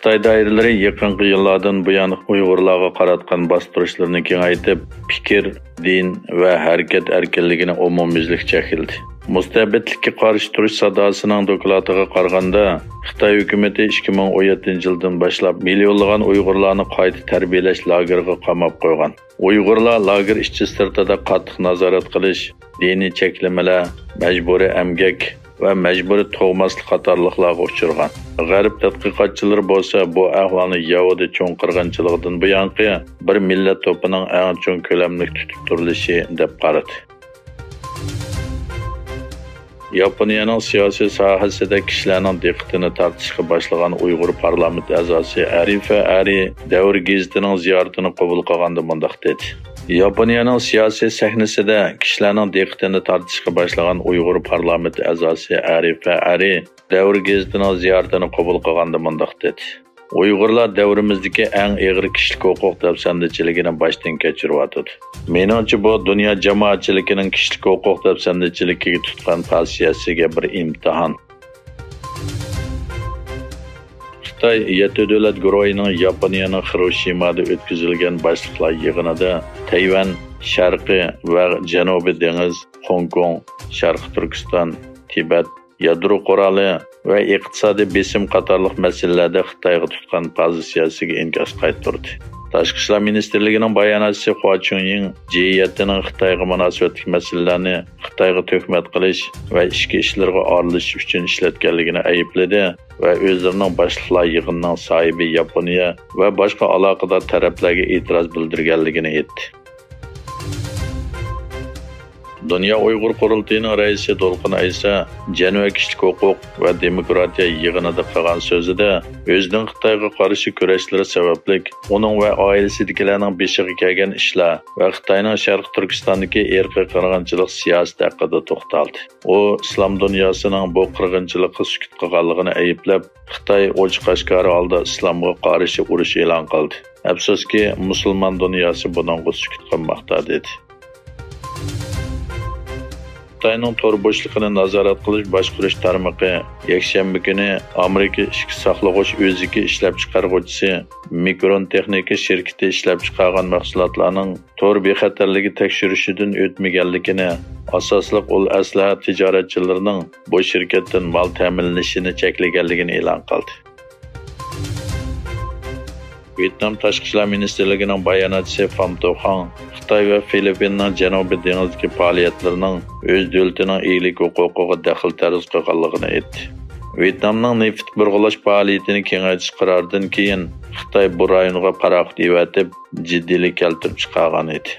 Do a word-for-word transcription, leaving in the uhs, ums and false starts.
خىتاي دائىرىلىرى يېقىنقى يىللاردىن بۇيان ئۇيغۇرلارغا قاراتقان باستۇرۇشلىرىنى كېڭەيتىپ، پىكىر، دىن ۋە ھەرىكەت ئەركىنلىكىنى ئومۇميۈزلۈك چەكلىدى. مۇستەبىتلىككە قارشى تۇرۇش ساداسىنىڭ دوكلاتىغا قارىغاندا، خىتاي ھۆكۈمىتى ئىككى مىڭ ئون يەتتىنچى يىلدىن باشلاپ مىليونلىغان ئۇيغۇرلارنى قايتا تەربىيەلەش لاگېرىغا قاماپ قويغان. ئۇيغۇرلار لاگېر ئىچى سىرتىدا قاتتىق نازارەت قىلىش، دىنىي چەكلىمىلەر، مەجبۇرىي ئەمگەك ۋە مەجبۇرىي تۇغماسلىق قاتارلىقلارغا ئۇچرىغان. غەرب تەتقىقاتچىلىرى بولسا بۇ ئەھۋالنى يەھۇدىي چوڭ قىرغىنچىلىقىدىن بۇيانقى بىر مىللەت توپىنىڭ ئەڭ چوڭ كۆلەملىك تۇتۇپ تۇرۇلۇشى دەپ قارىدى. ياپونىيەنىڭ سىياسىي ساھەسىدە كىشىلەرنىڭ دىققىتىنى تارتىشقا باشلىغان ئۇيغۇر پارلامېنت ئەزاسى ئەرىفە ئەرى دەۋر گېزىتىنىڭ زىيارىتىنى قوبۇل قىلغاندا مۇنداق دېدى: ياپونىيەنىڭ سىياسىي سەھنىسىدە كىشىلەرنىڭ دىققىتىنى تارتىشقا باشلىغان ئۇيغۇر پارلامېنت ئەزاسى ئەرىفە ئەرى دەۋر گېزىتىنىڭ زىيارىتىنى قوبۇل قىلغاندا مۇنداق دېدى: ئۇيغۇرلار دەۋرىمىزدىكى ئەڭ ئېغىر كىشىلىك ھوقۇق دەپسەندىچىلىكىنى باشتىن كەچۈرۈۋاتىدۇ. مېنىڭچە، بۇ دۇنيا جامائەتچىلىكىنىڭ كىشىلىك ھوقۇق دەپسەندىچىلىكىگە تۇتقان پوزىتسىيەسىگە بىر ئىمتىھان. خىتاي يەتتە دۆلەت گۇرۇھىنىڭ ياپونىيەنىڭ خىروشىمادا ئۆتكۈزۈلگەن باشلىقلار يىغىنىدا تەيۋەن، شەرقىي ۋە جەنۇبىي دېڭىز، خوڭكوڭ، شەرقىي تۈركىستان، تىبەت، يادرو قورالى ۋە ئىقتىسادىي بېسىم قاتارلىق مەسىلىلەردە خىتايغا تۇتقان پوزىتسىيەسىگە ئىنكاس قايتۇردى. تاشقى ئىشلار مىنىستىرلىكىنىڭ باياناتچىسى خۇا چۈنيىڭ جى يەتتىنىڭ خىتايغا مۇناسىۋەتلىك مەسىلىلەرنى خىتايغا تۆھمەت قىلىش ۋە ئىچكى ئىشلىرىغا ئارىلىشىش ئۈچۈن ئىشلەتكەنلىكىنى ئەيىبلىدى ۋە ئۆزلىرىنىڭ باشلىقلار يىغىنىنىڭ ساھىبى ياپونىيە ۋە باشقا ئالاقىدار تەرەپلەرگە ئېتىراز بىلدۈرگەنلىكىنى ئېيتتى. دۇنيا ئۇيغۇر قۇرۇلتىيىنىڭ رەئىسى دولقۇن ئەيسا جەنۋە كىشىلىك ھوقۇق ۋە دېموكراتىيە يىغىنىدا قىلغان سۆزىدە، ئۆزىنىڭ خىتايغا قارشى كۈرەشلىرى سەۋەبلىك ئۇنىڭ ۋە ئائىلىسىدىكىلەرنىڭ بېشىغا كەلگەن ئىشلار ۋە خىتاينىڭ شەرقىي تۈركىستاندىكى ئىرقىي قىرغىنچىلىق سىياسىتى ھەققىدە توختالدى. ئۇ ئىسلام دۇنياسىنىڭ بۇ قىرغىنچىلىققا سۈكۈت قىلغانلىقىنى ئەيىبلەپ، خىتاي ئوچۇق-ئاشكارا ھالدا ئىسلامغا قارشى ئۇرۇش ئېلان قىلدى. ئەپسۇسكى، مۇسۇلمان دۇنياسى بۇنىڭغا سۈكۈت قىلماقتا، دېدى. خىتاينىڭ تور بوشلۇقىنى نازارەت قىلىش باشقۇرۇش تارمىقى يەكشەنبە كۈنى ئامېرىكا ئىچكى ساقلىغۇچ ئۆزىكى ئىشلەپچىقارغۇچىسى مىكرون تېخنىكا شىركىتى ئىشلەپچىقارغان مەھسۇلاتلارنىڭ تور بىخەتەرلىكى تەكشۈرۈشىدىن ئۆتمىگەنلىكىنى، ئاساسلىق ئۇل ئەسلىھە تىجارەتچىلىرىنىڭ بۇ شىركەتتىن مال تەمىنلىنىشىنى چەكلىگەنلىكىنى ئېلان قىلدى. ۋيېتنام تاشقى ئىشلار مىنىستىرلىكىنىڭ باياناتچىسى فام توخاڭ خىتاي ۋە فىلىپپىننىڭ جەنۇبىي دېڭىزدىكى پائالىيەتلىرىنىڭ ئۆز دۆلىتىنىڭ ئىگىلىك ھوقۇقىغا دەخلى تەرۇز قىلغانلىقىنى ئېيتتى. ۋيېتنامنىڭ نېفىت بۇرغىلاش پائالىيىتىنى كېڭەيتىش قارارىدىن كېيىن، خىتاي بۇ رايونغا پاراخوت ئېۋەتىپ، جىددىيلىك كەلتۈرۈپ چىقارغان ئىدى.